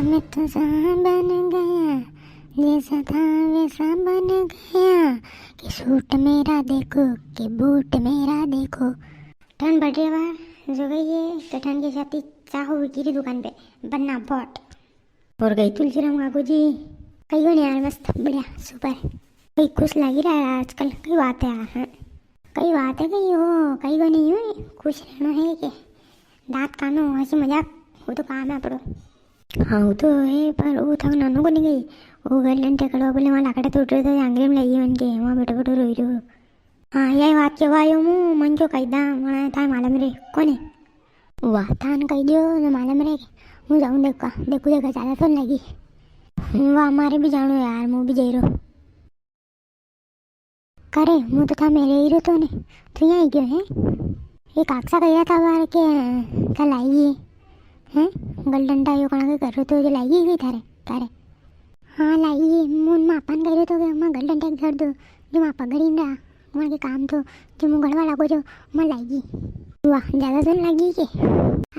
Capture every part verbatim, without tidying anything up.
मैं तो जहाँ बन गया, जैसा था वैसा बन गया, कि सूट मेरा देखो, कि बूट मेरा देखो। ठंड बढ़ रही है बाहर, जो गई है तो ठंड के साथ ही चाहो विकी री दुकान पे बनना बॉट। और कई तुलसीराम काकू जी? कई कोनी यार, मस्त, बढ़िया, सुपर। कई खुश लागी रहा है आजकल, कई बात है यार, हैं? कई बात है, कई हो, कई कोनी, यूं ही खुश रहनो है के? दांत कानो, हंसी मजाक, वो तो काम है आपड़ो। हाँ, वो तो है, पर वो थाको नानो कोनी गई, वो गल डंडे कड़वा बोले वहाँ लाकड़ा टूट रहे थे, आंगरी में लगी उनके, वहाँ बैठो बैठो रोई रहो। हाँ, यही बात के वायो मु मन क्यों कही दा, मने थाय मालूम रे कोनी। वाह, थान कही दियो ने मालूम रे। मु जाऊं देखा, देखू देखा, ज्यादा तो लगी। वाह, मारे भी जानो यार, मु भी जई रो। करे, मु तो था मेरे ही रो तो ने, तू यहाँ ही क्यों है? ये काकसा कही रहा था बार के, कल आई है, हैं? गल डंडा यो कणा के कर रो तो जो लाई गई थारे, थारे। हाँ, लाई, मूं मापा ने कह रहे तो कि मां गल डंडा एक धर दो, जो मापा गरीब रहा, वहाँ के काम तो, जो मूं गढ़वा लागो जो, मां लाएगी। वाह, ज्यादा तो नहीं लागी के?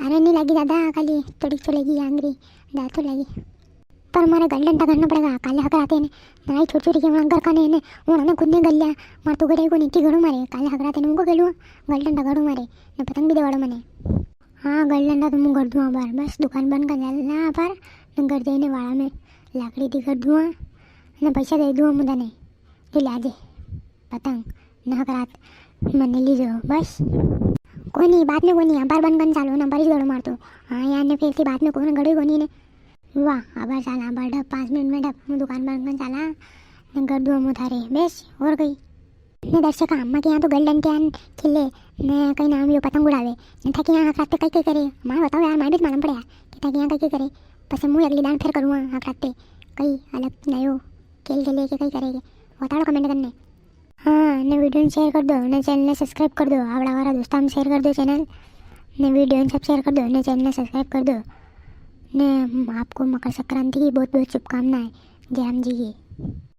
अरे नहीं लागी दादा, खाली थोड़ी चलेगी आंगरी, ज्यादा तो लागी। पर मारे गल डंडा करना पड़ेगा, काले हक राते ने, नाई छोटी छोटी के वहाँ घर का ने, ने, उन्होंने खुद ने गल लिया, मार तो गड़े को नीचे घड़ो मारे, काले हक राते ने उनको खेलूँ, गल डंडा घड़ो मारे, ने पतंग भी देवाड़ो मने। हाँ, गल डंडा तो मूं कर दूँ अबार, बस दुकान बंद कर डालना अबार, ने घर जाइने वाड़ा में लाकड़ी दी कर दूँ, ने पैसा दे दूँ मूं तने, जो ले आजे पतंग, ने हक रात मने लीजो, बस। कोनी, बाद में कोनी, अबार बंद करने चालू ना, अबार ही दौड़ मार तू। हाँ यार, ने फिर थी बाद में कोने गड़ो ही कोनी ने। वाह, अबार चाला, अबार डब, पाँच मिनट में डब, मूं दुकान बंद करने चाला, ने कर दूँ मूं थारे, बेस, और कई। ने दर्शक, अम्मा के यहाँ तो गल डंडे आन खिले, ने कई नाम यो पतंग उड़ावे, ने थाके यहाँ हक रात पे कई कई करे, मां बताओ यार, मां भी तो मालूम पड़े यार, कि थाके यहाँ कई कई करे। पसे मूं अगली दान फिर करूँगा हक रात पे, कई अलग नयो खेल खेले के कई करेगे, बताओ comment करने। हाँ, ने video ने share कर दो, ने channel ने subscribe कर दो, आवड़ा वाला दोस्तां में share कर दो channel, ने video ने सब share कर दो, ने channel ने subscribe कर दो, ने आपको मकर संक्रांति की बहुत बहुत शुभकामनाएं, जय राम जी की।